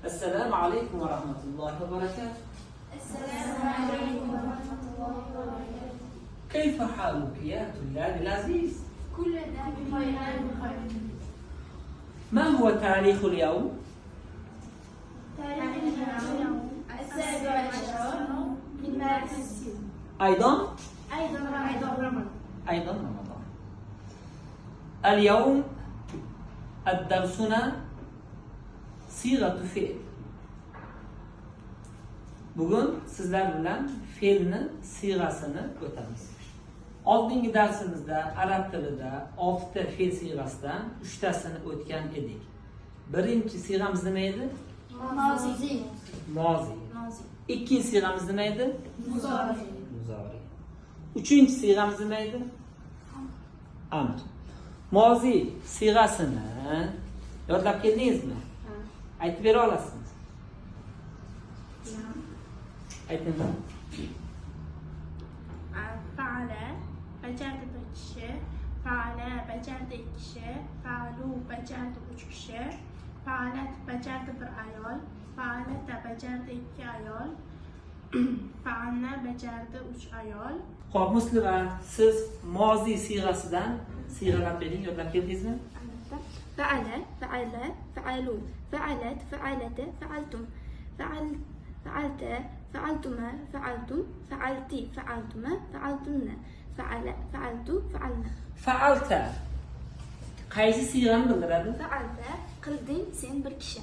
Assalomu alaykum va rahmatullohi va barakatuh. Assalomu alaykum va rahmatullohi va barakatuh. Kayfa haluka ya tullabi al-aziz? Kullana bi khayrin bi khayr. Ma huwa tarixu al-yawm? Tarixu al-yawm 27 min mars. Aydan? Aydan Ramadan. Aydan Ramadan. Al-yawm ad-darsuna siyg'atu fe'l. Bugun sizlar bilan fe'lni siyg'asini o'tamiz. Oldingi darsimizda arab tilida 6 ta fe'l siyg'asidan 3 tasini o'tgan edik. Birinchi siyg'amiz nima edi? Mozi. Mozi. Ikkinchi siyg'amiz nima edi? Muzori. Muzori. Uchinchi siyg'amiz nima edi? Amr. Mozi siyg'asini yodlab keldingizmi? Aytib bera olasizmi? Ayting. Faala bajardi bir kishi, faala bajardi ikki kishi, faalu bajardi uch kishi, faalat bajardi bir ayol, faalata bajardi ikki ayol, faalna bajardi uch ayol. Xo'p, Muslima, siz mozi siyg'asidan siyg'alab bering, yodlab keldingizmi? Albatta. Faala, faala, faalu, faalat, faalata, faaltum, faalta, faaltuma, faaltum, faalti, faaltuma, faaltunna, faala, faaltu, faalna. Faalta qaysi siyg'ani bildiradi? Faalta qilding sen bir kishi.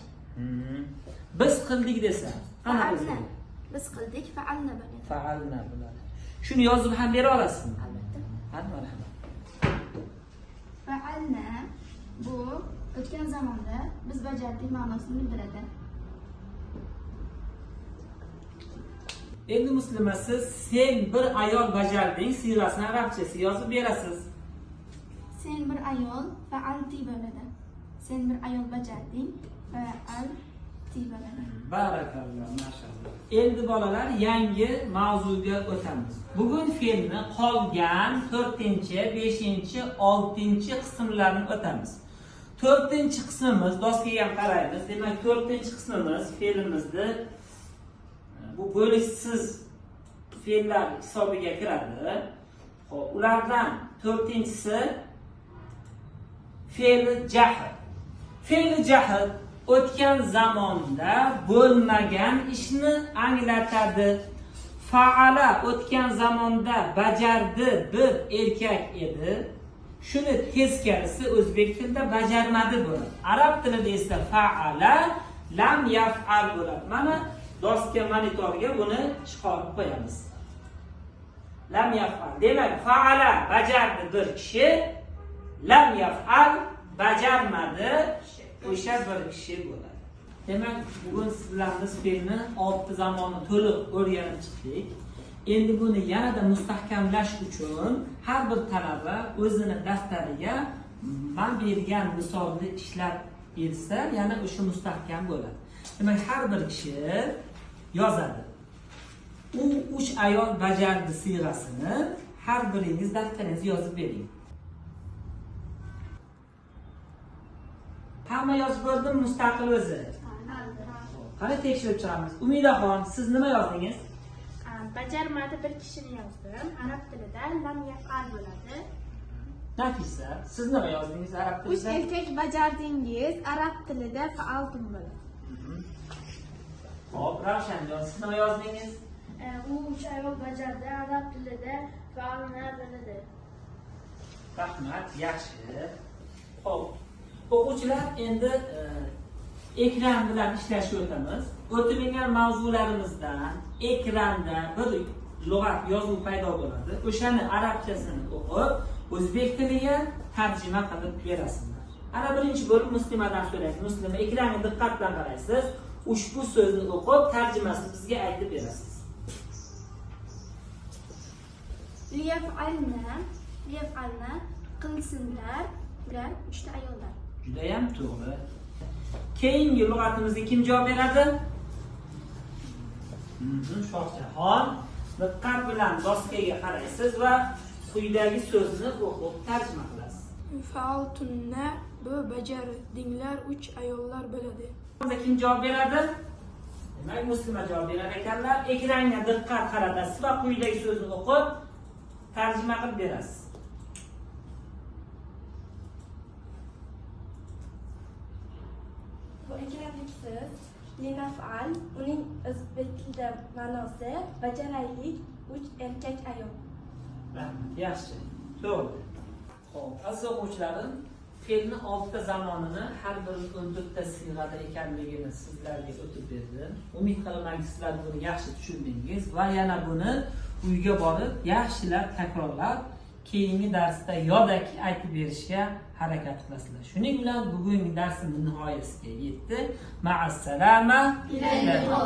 Biz qildik desa, qanaqa o'zgaradi? Biz qildik, faalna bo'ladi. Faalna bo'ladi. Shuni yozib ham bera olasizmi? Albatta. Hadi marhamat. Faalna bu o'tgan zamonda biz bajardik ma'nosini bildiradi. Endi Muslima, siz sen bir ayol bajarding siyg'asini arabchasi yozib berasiz. Sen bir ayol faalti bo'ladi. Sen bir ayol bajarding, faalti bo'ladi. Barakalloh, mashalloh. Endi bolalar yangi mavzuga o'tamiz. Bugun fe'lni qolgan 4-chi, 5-chi, 6-chi qismlarini o'tamiz. 4-chi qismimiz, doskaga ham qaraymiz. Demak, 4-chi qismimiz fe'limizni bu bo'liksiz fe'llar hisobiga kiradi. Xo'p, ulardan 4-chisi fe'li jahl. Fe'li jahl o'tgan zamonda bo'lmagan ishni anglatadi. Faala o'tgan zamonda bajardi bir erkak edi. Shuni teskarisi o'zbek tilida bajarmadi bo'ladi. Arab tilida esa faala lam yaf'al bo'ladi. Mana doska monitorga buni chiqarib qo'yamiz. Lam yaf'al. Demak, faala bajardi bir kishi, lam yaf'al bajarmadi o'sha bir kishi bo'ladi. Demak, bugun siz bilan biz fe'lni 6 zamonni to'liq o'rganib chiqdik. Endi buni yanada mustahkamlash uchun har bir talaba o'zini daftariga men bergan misolni ishlab bersa, yana o'sha mustahkam bo'ladi. Demak, har bir kishi yozadi. U 3 ayol bajardi siyg'asini har biringiz daftaringizga yozib bering. Hamma yozib bo'ldimi mustaqil o'zi? Qani tekshirib chiqamiz. Umidaxon, siz nima yozdingiz? Bajarmadi bir kishini yozdim. Arab tilida lam yaf'al bo'ladi. Nafisa, siz nima yozdingiz arab tilida? 3 erkak bajardingiz, arab tilida faaltum bo'ladi. Xo'p, Ravshanjon, siz nima yozdingiz? U 3 ayol bajardi, arab tilida faalna bo'ladi. Rahmat, yaxshi. Xo'p, o'quvchilar, endi ekran bilan ishlashga o'tamiz. O'tilgan mavzularimizdan ekranda bir lug'at yozuv paydo bo'ladi. O'shani arabchasini o'qib, o'zbek tiliga tarjima qilib berasizlar. Ana birinchi bo'lib Muslimadan so'raymiz. Muslima, ekranga diqqat bilan qaraysiz. Ushbu so'zni o'qib, tarjimasini bizga aytib berasiz. Liyaf'alna, liyaf'alna qilsinlar, ular 3 ta ayollar. Juda ham to'g'ri. Keyingi lug'atimizga kim javob beradi? Shohjahon, diqqat bilan doskaga qaraysiz va quyidagi so'zni o'qib tarjima qilasiz. Faaltunna bu bajardinglar 3 ayollar bo'ladi. Kim javob beradi? Demak, Muslima javob berar ekanlar. Ekranga diqqat qaratasiz va quyidagi so'zni o'qib tarjima qilib berasiz. Bu ekrandagi so'z linafal, uning o'zbek tilida ma'nosi bajaraylik, 3 erkak ayol. Rahmat, yaxshi. To'g'ri. Xo'p, aziz o'quvchilarim, fe'lni 6 ta zamonini har biri 14 ta siyg'ada ekanligini sizlarga o'tib berdim. Umid qilamanki, sizlar buni yaxshi tushundingiz va yana buni uyga borib yaxshilab takrorlab keyingi darsda yodaki aytib berishga harakat qilasizlar. Shuning bilan bugungi darsimiz nihoyasiga yetdi. Ma'assalama. Ila liqo.